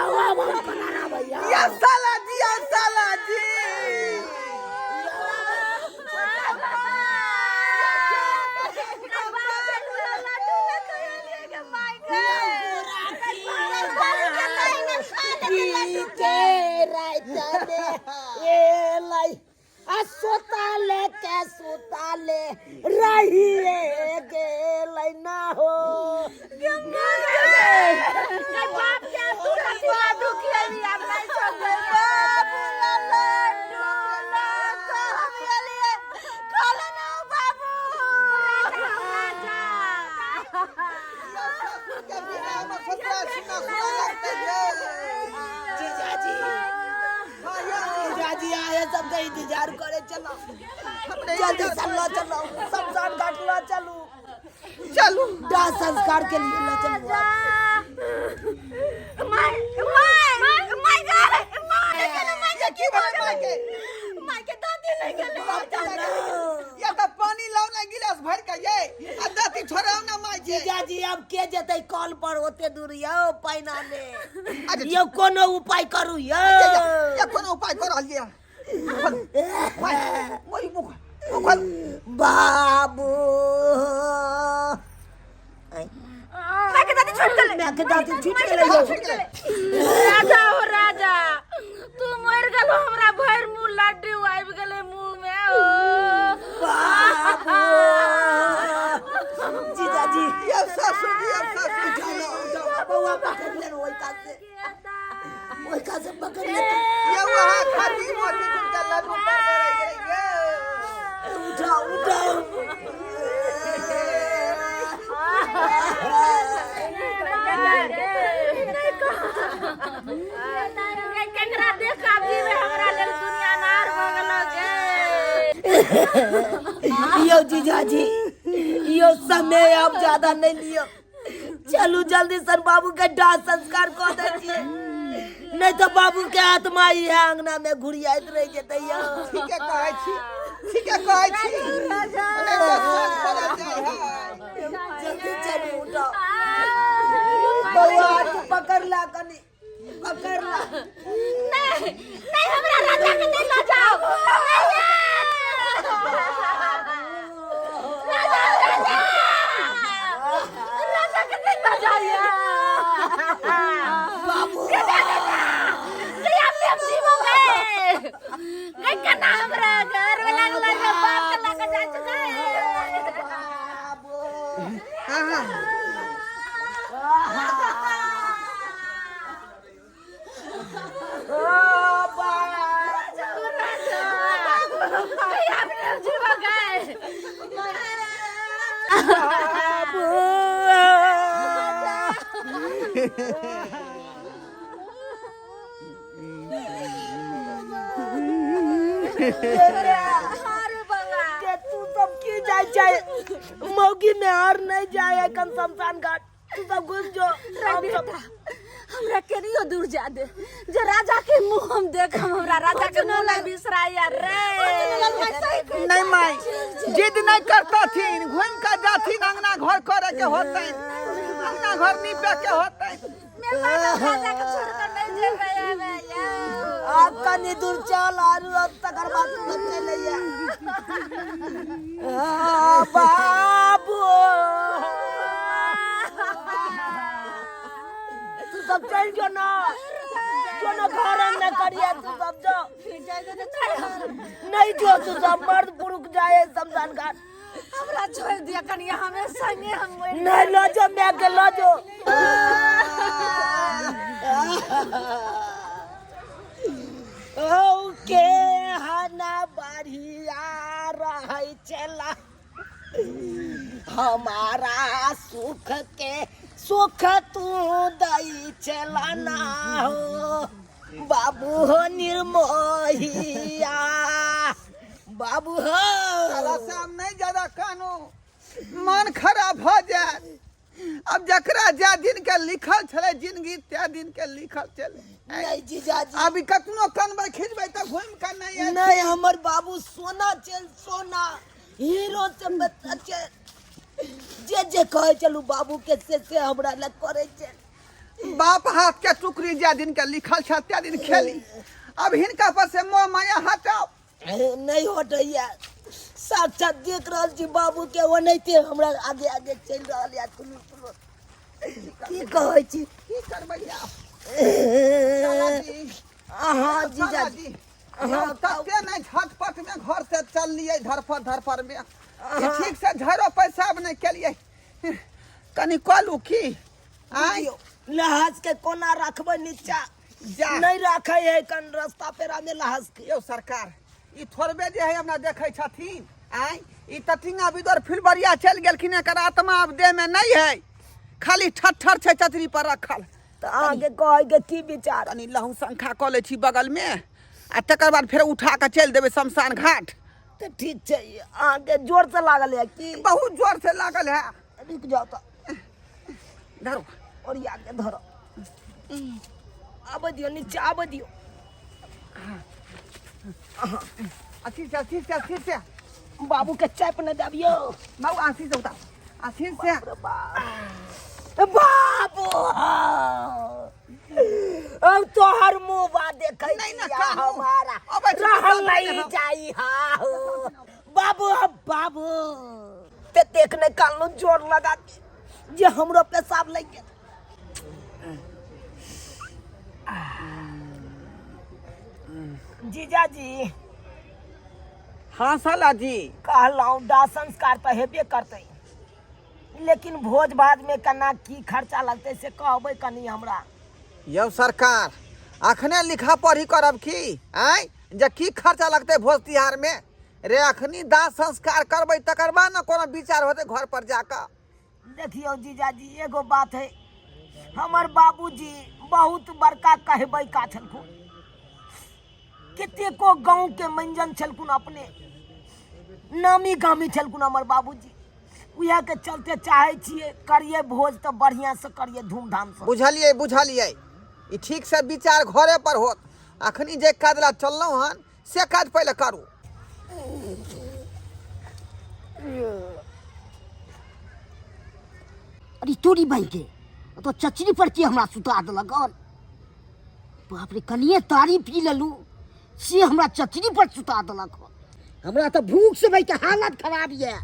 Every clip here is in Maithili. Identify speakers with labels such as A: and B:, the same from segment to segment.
A: जाओ अब हम करारा भैया।
B: या साला जी, या साला जी।
A: आ सुताले के सुताले रहिए गेलै ना हो।
C: बाप के तू लड्डू खियाबी आब नहीं छोड़बै।
B: बाबू लड्डू लऽ हम एलियै। खा ना बाबू।
C: राजा।
B: ससुर के बिना हमर ससुराल सुना सुना लगतै यै।
A: जीजाजी।
B: हाँ, यौ।
A: जीजाजी आए सबके इंतजार करे चलो।
B: हमरे
A: जल्दी से लो चलो, शमशान घाट लो चलू।
B: चलू।
A: दाह संस्कार के लिए लो चलू आप।
C: My my my God my.
B: ये की भेलै माय के?
C: माय के दादी ले गेलै।
B: या तऽ पानी लाउ ने गिलास भरि के यै, आ दाँती छोड़ाउ ने माय के।
A: जीजाजी अब के जेतै कल पर ओते दूर यौ पानि आने?
B: अच्छा।
A: यौ कोनो उपाय करू यौ।
B: या कोनो उपाय कऽ रहलियै। माय मोरी मुख मुख।
A: बाबू।
C: माय के दादी छूट गेलै।
A: माय के दादी छूट गेलै यौ।
B: छूट गेलै।
C: राजा हो राजा, तू मरि गेलो, हमरा भरि मुँह लड्डू आबि गेलै मुँह में हो।
A: बाबू। जीजाजी।
B: या ससुर जी, या ससुर जी।
A: उठाओ, उठाओ, बौआ पकड़ ले ओहि कात से, ओहि कात से पकड़ ले।
B: या वहाँ खाती मोती के लड्डू पर रहि गेलै यै।
A: उठाओ उठाओ।
C: केकरा देख के आब जीवे? हमरा लेल दुनिया नार भऽ गेलो गे।
A: यो जीजाजी यो, समय अब ज्यादा नहीं लियो, चलू जल्दी सर, बाबू के दाह संस्कार कऽ दै छियै, नहीं तो बाबू के आत्मा ही है अंगना में घुरियाइत रह जेतै यौ।
B: ठीके कहै छी, ठीके कहै छी, नहि तऽ साँझ पड़ल जाइ है।
A: जल्दी चलू, उठाओ बौआ, तू पकड़ ला, कनी पकड़ ला।
C: नहीं नहीं, हमरा राजा के नहीं लऽ जाओ। राजा राजा राजा के नहीं लऽ जाइए।
A: बाबू।
C: हम जीवो गए गए कना, हमरा घर में लागल रे बाप के लगा जा चुका है।
A: बाबू।
B: हाँ हाँ।
A: ओ बाबू।
C: अपने जीवो गए।
A: बाबू।
C: अरे बउआ।
A: के तू सब की जाय छै? मौगी में हार नहीं जाए कन शमशान घाट, तू सब घुस जो, हम सब
C: बेटा, हमरा केनियो दूर जा दे जे राजा के मुंह हम देखम, हमरा राजा के मुंह नहीं बिसराइया रे।
B: नहीं माई, जिद नहीं करतथिन, घूम के जाथिन, अंगना घर करे के होतै, अंगना घर नीपे के होतै।
C: राजा के छोड़ कर नहीं जेबै आबै यौ।
A: आब कनी दूर चल आरू अब तकर बाद तू सब चल अइहे। आ, बाबू, तू सब चल जो ना, जो ना घर में करिए, तू सब जो नहीं, जो तू सब मर्द पुरुष जाए शमशान घाट।
C: हमरा छोड़ दिया कनिया, हमें संगे हम मरि।
A: नहीं, लो जो मैं के लो जो। औ के हना बढ़िया रहै छला, हमारा सुख के सुख तू दै छला ना हो बाबू हो निर्मोहिया, बाबू हो।
B: साला शाम नहीं ज्यादा कानू, मन खराब भऽ जायत। अब जकरा जा दिन के लिखल छलै जिंदगी, त्या दिन के लिखल छलै।
A: नहीं जीजाजी।
B: अभी कतनो कनबै खिचबै तऽ घुमि कऽ नहि आयत।
A: नहीं, हमर बाबू सोना छल, सोना, हीरो से बच्चा छै। जे जे कहै छलू बाबू के से से हमरा लग करै छै।
B: बाप हाथ के टुकड़ी जाय दिन के लिखल छल त्या दिन खेली। अब हिनका पर से मोह माया हटाओ।
A: नहीं हटैया, साक्षात देख रहल छी बाबू के, ओनाहिते हमरा आगे आगे चलि रहल या। तुलु तुलु की कहै छी?
B: की करबै आब?
A: अहाँ जीजाजी,
B: अहाँ तते नहि झटपट में घर से चललियै धरफड़ धरफड़ में, ठीक से झाड़ो पैसाब नहि केलियै। कनि कहलू की आय
A: लहाज के कोना रखबै नीचा?
B: जा
A: नहीं राखे है कन रास्ता पेरा में लहाज के।
B: यौ सरकार, ई थोड़बे जे है हमरा देखै छथिन आय, ई तटिंगा बिदर फिलबरिया चलि गेलखिन, एकर आत्मा आब देह में नहीं है, खाली ठट्ठर छै चतरी पर रखल।
A: तऽ अहाँके कहैके की विचार?
B: कनि लहू शंखा कऽ लै छी बगलमे आ तकर बाद फेर उठा कऽ चलि देबै शमशान घाट।
A: तऽ ठीक छै। अहाँके जोरसँ लागल यऽ की?
B: बहुत जोर से लागल है।
A: रुकि जाउ तऽ।
B: धरो।
A: ओरिया के धरो, आबऽ दियौ, नीचा आबऽ दियौ।
B: अथी से, अथी से, अथी से।
A: बाबूके चापि नहि देबियौ।
B: बाबू, आसी से उतार, आसी से।
A: बाबू, अब तोहर मुंह बा देखै
B: नहीं ना
A: छिया
B: कानू।
A: हमारा
B: अब ऐसे
A: रहल
B: तो
A: नहीं
B: नहीं
A: जाई। हा हो बाबू, अब बाबू ते देखने कानू जोर लगा के जे हमरो पेशाब लग गेल। जीजाजी।
B: हाँ साला जी।
A: कहलहुँ दाह संस्कार तऽ हेबे करतै, लेकिन भोज भात में केना की खर्चा लगतै से कहबै कनी हमरा।
B: यौ सरकार, अखने लिखा पढ़ी करब की आँय जे की खर्चा लगतै भोज तिहार में? रे अखनी दाह संस्कार करबै तकर बाद ने कोनो विचार होतै घर पर जाकऽ।
A: देखियौ जीजाजी, एगो बात है, हमर बाबूजी बहुत बड़का कहबै का छलखुन, कतेको गाँव के मंजन छलखुन, अपने नामी गामी छलखुन हमर बाबूजी। उएह के चलते चाहे छियै करिए भोज तऽ बढ़िया से करिए, धूमधाम से।
B: बुझलियै बुझलियै, ई ठीक से विचार घरे पर होत। अखनी जे काज ला चललहुँ हन से काज पहिले करू।
A: अरे तोरी भाई के तो चचरी पर के हमरा सुता देलक हन। बाप रे, कनिए तारी पी लेलू से हमरा चचरी पर सुता देलक हन। हमरा तऽ भूख से भाई के हालत खराब यऽ,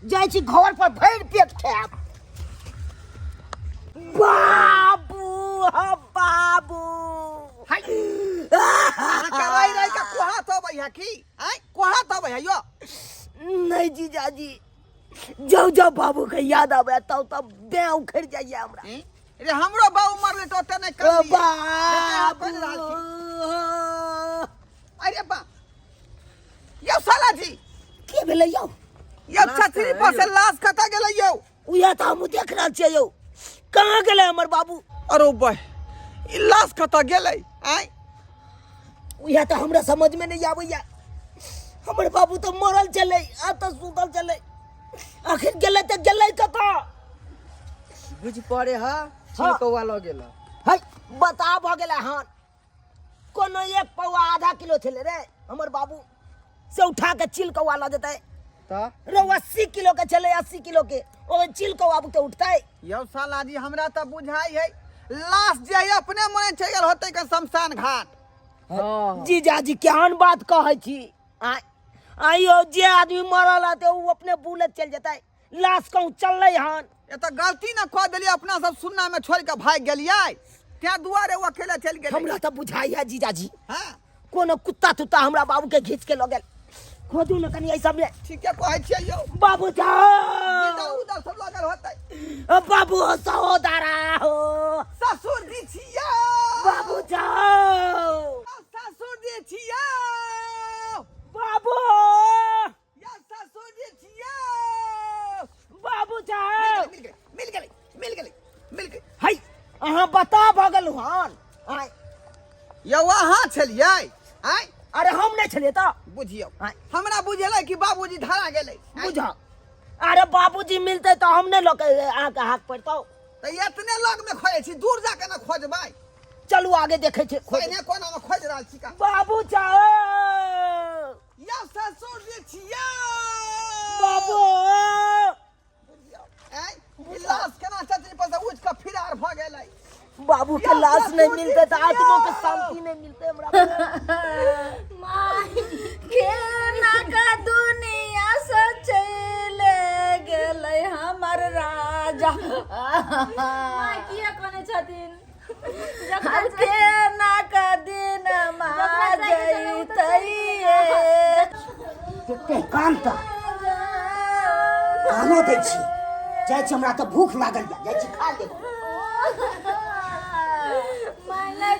A: जाइ छी घर पर भरि पेट खायब। बाबू ह बाबू।
B: हाय, अहाँके रहि रहि के कोहा तो अबै है की आँय? कोहा तो अबै है यो?
A: नहीं जीजाजी, जाउ जाउ बाबू के याद आवे तब तब देह उखड़ जाइए हमरा।
B: रे हमरो बाबू मरले तो ओते नहि
A: ओ
B: करलियै।
A: बाबू।
B: अरे बा यौ साला जी।
A: की भेलै यौ?
B: यौ छतरी पर से लाश कतऽ गेलै यौ?
A: उएह तऽ हमहूँ देख रहल छियै यौ, कहाँ गेलै हमर बाबू?
B: अरे बा, ई लाश कतऽ गेलै आँय?
A: उएह तऽ हमरा समझमे नहि आबैया। हमर बाबू तऽ मरल छलै, आब तऽ सुतल छलै, आखिर गेलै तऽ गेलै कतऽ?
D: बुझि पड़े ह
A: हाँ।
D: कौआ लऽ गेल।
A: है बता भऽ गेलै हन, कोनो एक पौआ आधा किलो छलै रे हमर बाबू, से उठा के चिल कौआ लऽ जेतै?
D: तऽ
A: रे 80 किलो के छलै, 80 किलो के ओ चिल कौआ बुते उठतै?
B: यौ साला जी, हमरा तऽ बुझाइ है लाश जे है अपने मने चलि गेल होतै के शमशान घाट।
D: हाँ।
A: जीजाजी, केहन बात कहै छी आँय? आइयो जे आदमी मरल हते ओ अपने बुलैत चलि जेतै? लाश कहूँ चललै हन?
B: ए तऽ गलती न कऽ देलियै अपना सब, सुन्ना में छोड़ि कऽ भागि गेलियै, तें दुआरे ओ अकेले चलि गेलै।
A: हमरा तऽ बुझाइया जीजाजी,
B: हाँ,
A: कोनो कुत्ता तुत्ता हमरा बाबू के घींच के लऽ गेल। खोजू ने कनि एहि सबमे।
B: ठीके कहै छियै यौ।
A: बाबू जाओ।
B: इधर उधर सब लगल होतै।
A: बाबू सहोदरा हो।
B: ससुर जी छियै।
A: बाबू जाओ।
B: ससुर जी छियै।
A: बाबू।
B: यौ ससुर जी छियै।
A: बाबू जाओ।
B: मिल गेलै, मिल गेलै, मिल गेलै, मिल गेलै।
A: है अहाँ बता भऽ गेलहुँ हन आँय?
B: यौ अहाँ छलियै आँय?
A: अरे हम नहि छलियै तऽ।
B: बुझियौ।
A: आँय।
B: हमरा बुझेलै कि बाबूजी धरा गेलै।
A: बुझ, अरे बाबूजी मिलतै तऽ हम नहि लऽ के अहाँके हाथ पड़तौ?
B: तऽ एतने लग में खोजै छी, दूर जाके ने खोजबै?
A: चलू आगे देखै छियै, खोज।
B: पहिने कोना में खोजि रहल छी का।
A: बाबू जाओ।
B: यौ ससुर जी छियै।
A: बाबू।
B: बुझियौ आँय, ई लाश केना चचरी पर से उठि कऽ फिरार भऽ गेलै?
A: बाबू के लाश नहीं मिलते तो आत्मा के शांति नहीं मिलते हमरा।
C: केना का दुनिया से चले गेलै हमर राजा।
E: माय किया कोने छथिन?
C: जखन केना का दिन मा जैतैये।
F: कते कान तऽ कानो दै छी। जाइ छी, हमरा तऽ भूख लागल यऽ, जाइ छी खा लेब।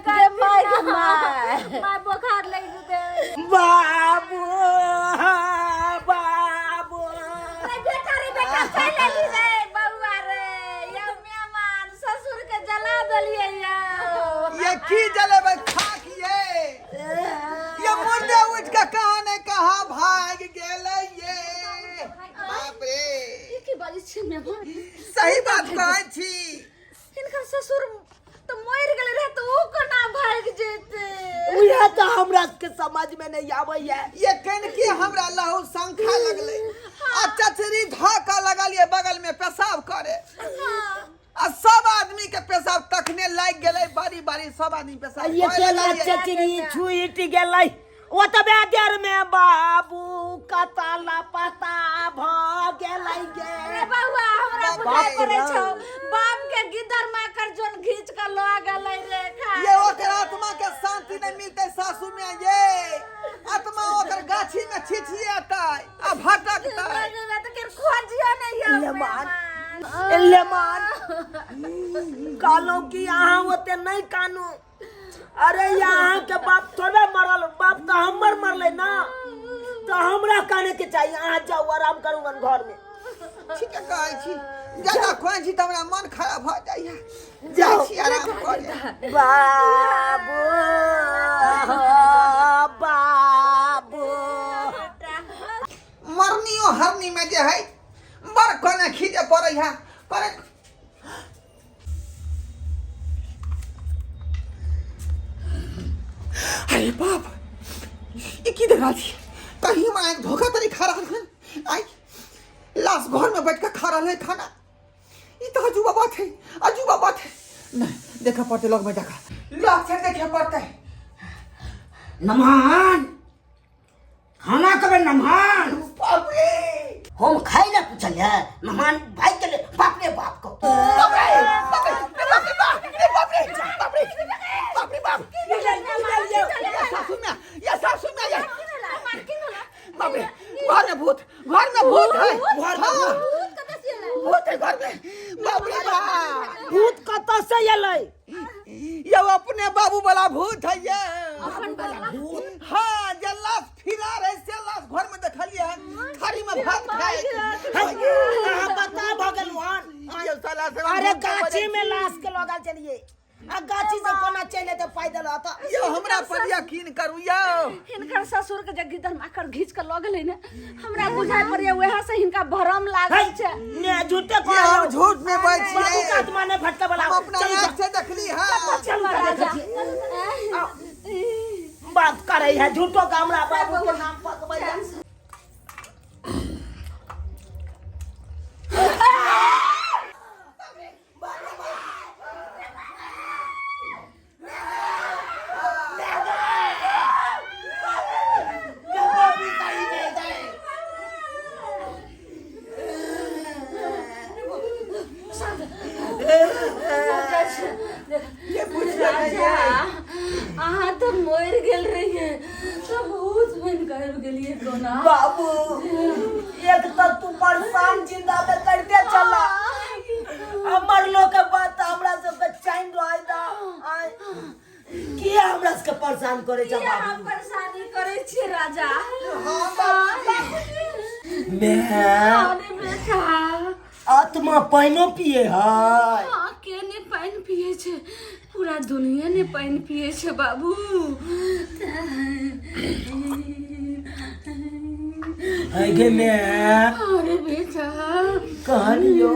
C: गे माय, गे माय।
E: माय, बोखार लागि जेतै।
A: बाबू, बाबू।
C: रे बेटा, रे बेटा, चलि एली रे बौआ रे। यौ मेहमान, ससुर के जला देलियै यौ।
B: ये की जलेबै खाक ये? ये मुर्दे उठ के कहाँ ने कहाँ भाग गेलै ये। बाप रे!
C: ई की बाजै छियै मेहमान?
B: सही बात कहै छी।
C: हिनकर ससुर तऽ मरि गेलै रहे, तऽ ओ कोना भागि जेतै?
A: उहे तऽ हमरा सबके समझ में नहीं आबैया।
B: ये कनकी हमरा लहू शंखा लगलै आ चचरी धऽ कऽ लगलियै बगल में पेशाब करे आ सब आदमी के पेशाब तखने लागि गेलै। बारी बारी सब आदमी पेशाब
A: ये
B: करे
A: केला
B: लगलियै।
A: चचरी छूट गेलै। ओतबे देर में बाबू कता लापता भ गेलै गे।
C: रे बौआ, हमरा
B: बाप
C: बुझाइ
B: रे।
C: पड़ै छौ, बाप के गिदर माकर जोन घीच के लऽ गेलै रे खा।
B: ये ओकर आत्मा के शांति नहीं मिलते सासू में। ये आत्मा ओकर गाछी में छिछिएतै आ भटकतै।
C: तऽ केर खोजियो नहि यौ।
A: लेमान।
C: मेहमान।
A: लेमान, कहलहुँ कि अहाँ ओते नहीं कानू। अरे अहाँ के बाप थोड़े मरल, बाप तऽ हमर मरलै ना, तऽ हमरा काने के चाहिए। अहाँ जाउ, आराम करू गन घर में।
B: ठीक है कहै छी, ज्यादा खोइ छी तऽ हमरा मन खराब भऽ जाइए।
A: जाउ।
B: जाइ छी आराम करे।
A: बाबू, बाबू।
B: मरनियो हरनी में जे है बड़ कोने खींचे पड़ै है करे। अरे बाप, ई की देख रहल छी? कहीं हमरा आँखि धोखा तऽ नहि खा रहल हन? आइ लाश घर में बैठ के खा रहल है खाना, ई तऽ अजूबा बात है, अजूबा बात है। नहीं देखे पड़ते, लग में जाकर लग से देखे पड़ते।
F: नमहान, खाना कबे नमहान?
B: बाप रे!
F: हम खाइ ला पूछल है, मेहमान भाग गेलै। बाप रे बाप को।
B: बाप रे बाप रे बाप रे बाप रे बाप रे बाप रे बाप रे बाप! ये सासू में, ये सासू में, ये बाप रे, घर में भूत, घर में भूत है। हाँ, भूत है घर में। बाप रे बाप!
A: भूत कतऽ से एलै?
B: ये वो अपने बाबू वाला भूत है ये। हाँ, जे लाश फिरा रहे से लाश घर में देखलिए हन थारी में भात खाए।
A: अहाँ बता भऽ गेलहुँ हन?
B: ये साला से
A: अरे
B: भूत के
A: गाछी
B: बजै
A: में लाश के लगल चलिए आ गाछी से कोना चलि एतै पैदल अतऽ?
B: यो हमरा पर यकीन करू यो।
C: हिनकर ससुर के जे गिदर माकर घीच के लऽ गेलै ने, हमरा बुझाइ पड़ैया वएह से हिनका भरम लागल छै।
A: ने झूठे
B: ये हम झूठ में
A: बाबू के
B: बैठ
A: आत्मा नहीं भटके वाला।
B: हम अपना आँख से देखली है।
A: चलू, देखै छी। बात करे है झूठो का, हमरा बाबू के नाम पकबै है।
C: राजा, अहाँ तऽ मरि गेल रहियै तऽ भूत बनि कऽ आबि गेलियै कोना?
A: बाबू, एक तऽ तू परेशान जिंदा में करते चला, आ मरलो के बाद तऽ हमरा सबके चैन रहे दा। आय, किया हमरा सबके परेशान करे छ?
C: किया हम
A: बाबू,
C: परेशानी करै छियै राजा?
B: हाँ बाबू।
A: मैं
C: अरे बेटा,
A: आत्मा पानिओ पिए है?
C: हाँ, के ने पानि पिए छै? पूरा दुनिया ने पानि पिए छै बाबू।
A: है गे मैं।
C: अरे बेटा,
A: कहलियो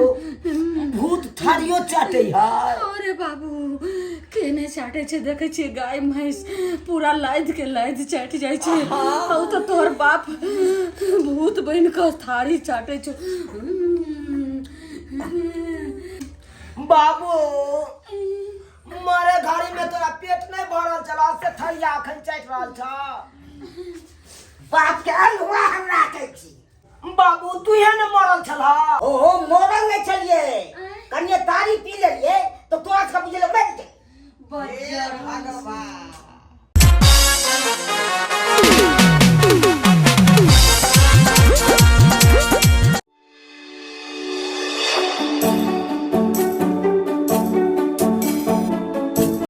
A: भूत थारियो चाटे है?
C: अरे बाबू, के ने चाटे छै? देखै छियै गाय भैंस पूरा लादि के लादि चाटि जाइ छै, आ ओ तऽ तोहर बाप भूत बनि कऽ थारी चाटे छै।
A: बाबू, मारे घड़ी में तोरा पेट नहीं भरल छल से थरिया अखन चाटि रहल छ।
F: बाप के अल्हुआ हम राखै छी।
A: बाबू तू हे ने मरल छल।